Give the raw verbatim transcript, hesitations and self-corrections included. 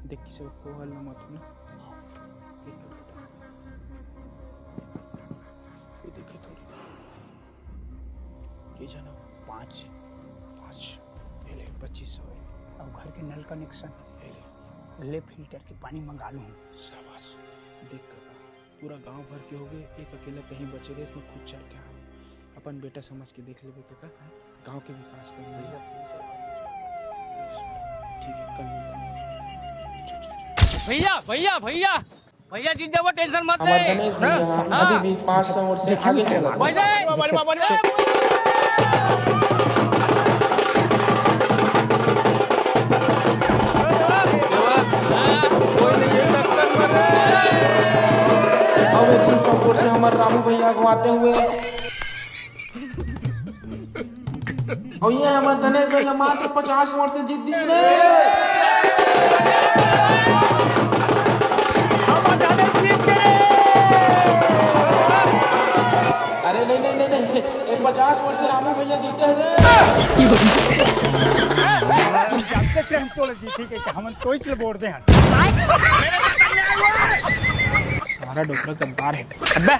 देख किसी को हल्ला मत हो ना। ये देखे थोड़ी। के जना? पाँच। पाँच। ये ले, पच्चीस सौ है। अब घर के नल कनेक्शन। ये ले। ले फिल्टर के पानी मंगा लूँ। शाबाश। देख काका, पूरा गांव भर के हो गए, एक अकेला कहीं बचे रहे, इसमें खुद चल के आओ। अपन बेटा समझ के देख लेबे काका, हैं? गांव के विकास कर लेबे। ठीक है, कल मिलते हैं। भैया, भैया, भैया, भैया जीत जाबो, टेंशन मत ले। हमारे गणेश भैया हाँ। अभी भी पाँच सौ वोट से आगे चल रहे हैं। बजे। अब एक पुलिस पापोर से हमारे रामू भैया को आते हुए। और ये हमारे धनेश भैया मात्र पचास वोट से जीत दिए रे। अरे नहीं, नहीं, नहीं, नहीं, ये पचास वोट से रामू भैया जीते हैं रे। जानते थे हम तो जीती के, हमन तो ही वोट दे हैं। सारा डोकरा गद्दार है। अबे।